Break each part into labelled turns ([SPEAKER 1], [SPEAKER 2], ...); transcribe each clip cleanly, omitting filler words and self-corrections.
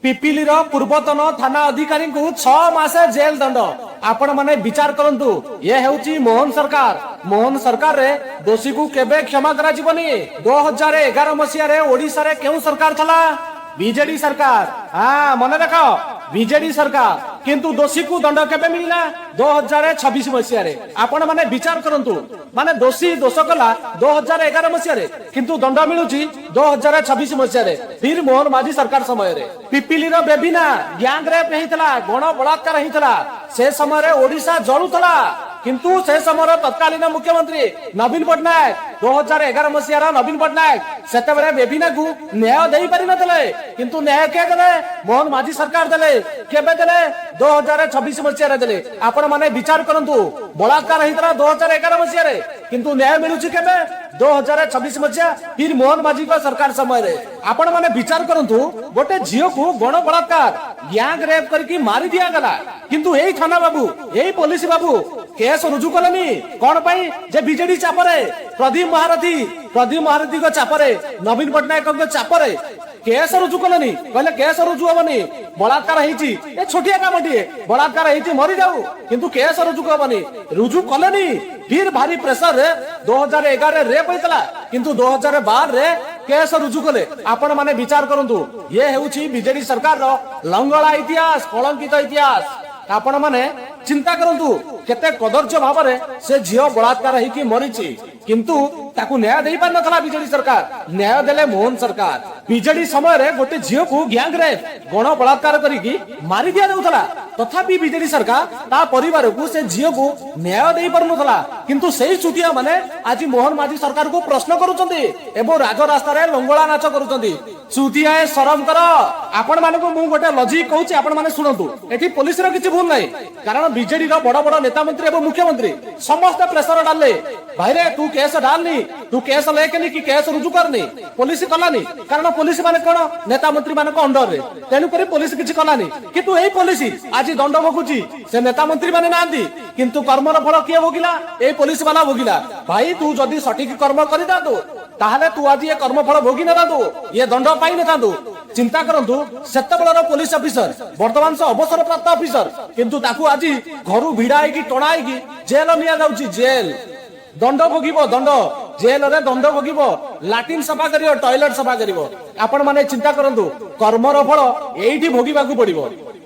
[SPEAKER 1] ପିପିଲିର ପୂର୍ବତନ ଥାନା ଅଧିକାରୀଙ୍କୁ 6 ମାସ ଜେଲ ଦଣ୍ଡ। ଆପଣ ମାନେ ବିଚାର କରନ୍ତୁ, ଇଏ ହେଉଛି ମୋହନ ସରକାର। ମୋହନ ସରକାରରେ ଦୋଷୀକୁ କେବେ କ୍ଷମା କରାଯିବନି। 2011 ମସିହାରେ ଓଡିଶାରେ କେଉଁ ସରକାର ଥିଲା? ବିଜେଡି ସରକାର। ହଁ, ମନେ ରଖ, ବିଜେଡି ସରକାର। କିନ୍ତୁ ଦୋଷୀକୁ ଦଣ୍ଡ କେବେ ମିଳିଲା? 2026 ମସିହାରେ। ଆପଣ ମାନେ ବିଚାର କରନ୍ତୁ, ମାନେ ଦୋଷୀ ଦୋଷ କଲା 2011 ମସିହାରେ, କିନ୍ତୁ ଦଣ୍ଡ ମିଳୁଛି 2026 ମସିହାରେ, ଫିର ମୋହନ ମାଝୀ ସରକାର ସମୟରେ। ପିପିଲିର ବେବିନା ଗ୍ୟାଙ୍ଗ ରେପ୍ ହେଇଥିଲା, ଗଣ ବଳାତ୍କାର ହେଇଥିଲା। ସେ ସମୟରେ ଓଡିଶା ଜଳୁଥିଲା। କିନ୍ତୁ ସେ ସମୟର ତତ୍କାଳୀନ ମୁଖ୍ୟମନ୍ତ୍ରୀ ନବୀନ ପଟ୍ଟନାୟକ, 2011 ମସିହାର ନବୀନ ପଟ୍ଟନାୟକ ସେତେବେଳେ ବେବିନାକୁ ନ୍ୟାୟ ଦେଇପାରିନଥିଲେ। କିନ୍ତୁ ନ୍ୟାୟ କିଏ ଦେଲେ? ମୋହନ ମାଝୀ ସରକାର ଦେଲେ। କେବେ ଦେଲେ? 2026 ମସିହାରେ ଦେଲେ। ଆପଣ ମାନେ ବିଚାର କରନ୍ତୁ, ବଳାତ୍କାର ହେଇଥିଲା 2011 ମସିହାରେ, କିନ୍ତୁ ନ୍ୟାୟ ମିଳୁଛି କେବେ? 2026 ମସିହା, ଫିର ମୋହନ ମାଝୀଙ୍କ ସରକାର ସମୟରେ। ଆପଣ ମାନେ ବିଚାର କରନ୍ତୁ, ଗୋଟେ ଝିଅକୁ ଗଣ ବଳାତ୍କାର, ଗ୍ୟାଙ୍ଗ ରେପ୍ କରିକି ମାରି ଦିଆଗଲା, କିନ୍ତୁ ଏଇ ଥାନା ବାବୁ, ଏଇ ପୋଲିସ ବାବୁ କେସ୍ ରୁଜୁ କଲେନି। କଣ ପାଇଁ? ଯେ ବିଜେଡି ଚାପରେ, ପ୍ରଦୀପ ମହାରଥୀଙ୍କ ଚାପରେ, ନବୀନ ପଟ୍ଟନାୟକଙ୍କ ଚାପରେ କେସ୍ ରୁଜୁ କଲେନି। କହିଲେ କେସ୍ ରୁଜୁ ହବନି, ବଳାତ୍କାର ହେଇଛି, ଏ ଛୋଟିଆ କାମଟିଏ, ବଳାତ୍କାର ହେଇଛି, ମରିଯାଉ, କିନ୍ତୁ କେସ୍ ରୁଜୁ ହବନି। ରୁଜୁ କଲେନି। ଫିର ଭାରି ପ୍ରେସରରେ 2011ରେ ରେପ୍ ହେଇଥିଲା, କିନ୍ତୁ 2012ରେ କେସ୍ ରୁଜୁ କଲେ। ଆପଣ ମାନେ ବିଚାର କରନ୍ତୁ, ଇଏ ହେଉଛି ବିଜେଡି ସରକାରର ଲଙ୍ଗଳା ଇତିହାସ, କଳଙ୍କିତ ଇତିହାସ। ଆପଣ ମାନେ ଚିନ୍ତା କରନ୍ତୁ, କେତେ କଦର୍ଯ୍ୟ ଭାବରେ ସେ ଝିଅ ବଳାତ୍କାର ହେଇକି ମରିଛି, କିନ୍ତୁ ତାକୁ ନ୍ୟାୟ ଦେଇପାରିନଥିଲା ବିଜେଡି ସରକାର। ନ୍ୟାୟ ଦେଲେ ମୋହନ ସରକାର। ବିଜେଡି ସମୟରେ ଗୋଟେ ଝିଅକୁ ଗ୍ୟାଙ୍ଗ ରେପ୍, ଗଣ ବଳାତ୍କାର କରିକି ମାରି ଦିଆଯାଉଥିଲା, ତଥାପି ବିଜେଡି ସରକାର ତା ପରିବାରକୁ, ସେ ଝିଅକୁ ନ୍ୟାୟ ଦେଇ ପାରୁନଥିଲା। କିନ୍ତୁ ସେଇ ଚୁତିଆ ମାନେ ଆଜି ମୋହନ ମାଝୀ ସରକାରକୁ ପ୍ରଶ୍ନ କରୁଛନ୍ତି ଏବଂ ରାଜରାସ୍ତାରେ ଲଙ୍ଗଳା ନାଚ କରୁଛନ୍ତି। ଚୁତିଆଏ, ସରମ କର। ଆପଣ ମାନଙ୍କୁ ମୁଁ ଗୋଟେ ଲଜିକ କହୁଛି, ଆପଣ ମାନେ ଶୁଣନ୍ତୁ। ଏଠି ପୋଲିସର କିଛି ଭୁଲ ନାହିଁ, କାରଣ ବିଜେଡିର ବଡ ବଡ ନେତା, ମନ୍ତ୍ରୀ ଏବଂ ମୁଖ୍ୟମନ୍ତ୍ରୀ ସମସ୍ତେ ପ୍ରେସର ଡାଲିଲେ, ଭାଇରେ, ତୁ କେସ ଡାଲନି, ତୁ କେସ ଲେଖେନି କି କେସ ରୁଜୁ କରନି। ପୋଲିସ କଲାନି, କାରଣ ପୋଲିସ ମାନେ କଣ? ନେତା ମନ୍ତ୍ରୀ ମାନଙ୍କ ଅଣ୍ଡରରେ। ତେଣୁକରି ପୋଲିସ କିଛି କଲାନି। କିନ୍ତୁ ଏଇ ପୋଲିସ ଆଜି ଦଣ୍ଡ ଭୋଗୁଛି। ସେ ନେତା ମନ୍ତ୍ରୀ ମାନେ ନାହାନ୍ତି, କିନ୍ତୁ କର୍ମର ଫଳ କିଏ ଭୋଗିଲା? ଏଇ ପୋଲିସ ବାଲା ଭୋଗିଲା। ଭାଇ, ତୁ ଯଦି ସଠିକ କର୍ମ କରିଥାନ୍ତୁ, ତାହେଲେ ତୁ ଆଜି ଏ କର୍ମଫଳ ଭୋଗି ନଥାନ୍ତୁ, ଇଏ ଦଣ୍ଡ ପାଇନଥାନ୍ତୁ। ଚିନ୍ତା କରନ୍ତୁ, ସେତେବେଳର ପୋଲିସ ଅଫିସର, ବର୍ତ୍ତମାନ ସେ ଅବସର ପ୍ରାପ୍ତ ଅଫିସର, କିନ୍ତୁ ତାକୁ ଆଜି ଘରୁ ଭିଡା ହେଇକି, ଟଣା ହେଇକି ଜେଲ ନିଆଯାଉଛି। ଜେଲ ଦଣ୍ଡ ଭୋଗିବ, ଦଣ୍ଡ, ଜେଲରେ ଦଣ୍ଡ ଭୋଗିବ, ଲାଟିନ ସଫା କରିବ, ଟଏଲେଟ ସଫା କରିବ। ଆପଣ ମାନେ ଚିନ୍ତା କରନ୍ତୁ, କର୍ମର ଫଳ ଏଇଠି ଭୋଗିବାକୁ ପଡିବ।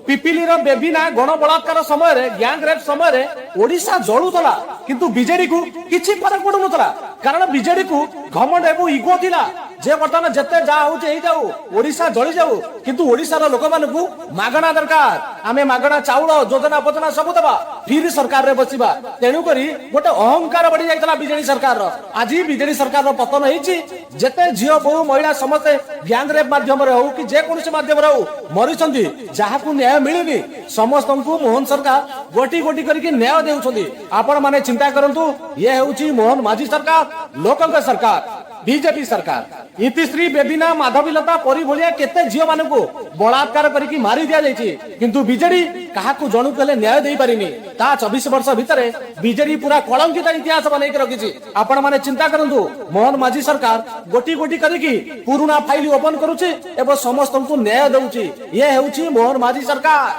[SPEAKER 1] ପିପିଲିର ବେବିନା ଗଣ ବଳାତ୍କାର ସମୟରେ, ଗ୍ୟାଙ୍ଗ ରେପ୍ ସମୟରେ ଓଡିଶା ଜଳୁଥିଲା, କିନ୍ତୁ ବିଜେଡିକୁ କିଛି ଫରକ ପଡୁନଥିଲା। କାରଣ ବିଜେଡିକୁ ଘମଣ୍ଡ ଏବଂ ଇଗୋ ଥିଲା ଯେ ବର୍ତ୍ତମାନ ଯେତେ ଯାହା ହଉଛି ହେଇଯାଉ, ଓଡିଶା ଜଳିଯାଉ, କିନ୍ତୁ ଓଡିଶାର ଲୋକମାନଙ୍କୁ ମାଗଣା ଦରକାର। ଆମେ ମାଗଣା ଚାଉଳ ଯୋଜନା ଫୋଜନା ସବୁ ଦବା, ଫିର ସରକାରରେ ବସିବା। ତେଣୁକରି ଗୋଟେ ଅହଙ୍କାର ବଢି ଯାଇଥିଲା ବିଜେଡି ସରକାରର। ଆଜି ବିଜେଡି ସରକାରର ପତନ ହେଇଛି। ଯେତେ ଝିଅ, ବୋହୂ, ମହିଳା ସମସ୍ତେ ଗ୍ୟାଙ୍ଗ ରେପ୍ ମାଧ୍ୟମରେ ହଉ କି ଯେକୌଣସି ମାଧ୍ୟମରେ ହଉ ମରିଛନ୍ତି, ଯାହାକୁ ନ୍ୟାୟ ମିଳିନି, ସମସ୍ତଙ୍କୁ ମୋହନ ସରକାର ଗୋଟି ଗୋଟି କରିକି ନ୍ୟାୟ ଦେଉଛନ୍ତି। ଆପଣ ମାନେ ଚିନ୍ତା କରନ୍ତୁ, ଇଏ ହେଉଛି ମୋହନ ମାଝୀ ସରକାର, ଲୋକଙ୍କ ସରକାର, ବିଜେପି ସରକାର। ଇତିଶ୍ରୀ, ବେବିନା, ମାଧବୀଲତା ପରି ଭଳିଆ କେତେ ଝିଅ ମାନଙ୍କୁ ବଳାତ୍କାର କରିକି ମାରି ଦିଆଯାଇଛି, କିନ୍ତୁ ବିଜେଡି କାହାକୁ ଜଣକୁ ହେଲେ ନ୍ୟାୟ ଦେଇପାରିନି। ତା 24 ବର୍ଷ ଭିତରେ ବିଜେଡି ପୁରା କଳଙ୍କିତ ଇତିହାସ ବନେଇକି ରଖିଛି। ଆପଣ ମାନେ ଚିନ୍ତା କରନ୍ତୁ, ମୋହନ ମାଝୀ ସରକାର ଗୋଟି ଗୋଟି କରିକି ପୁରୁଣା ଫାଇଲ ଓପନ କରୁଛି ଏବଂ ସମସ୍ତଙ୍କୁ ନ୍ୟାୟ ଦଉଛି। ଇଏ ହେଉଛି ମୋହନ ମାଝୀ ସରକାର।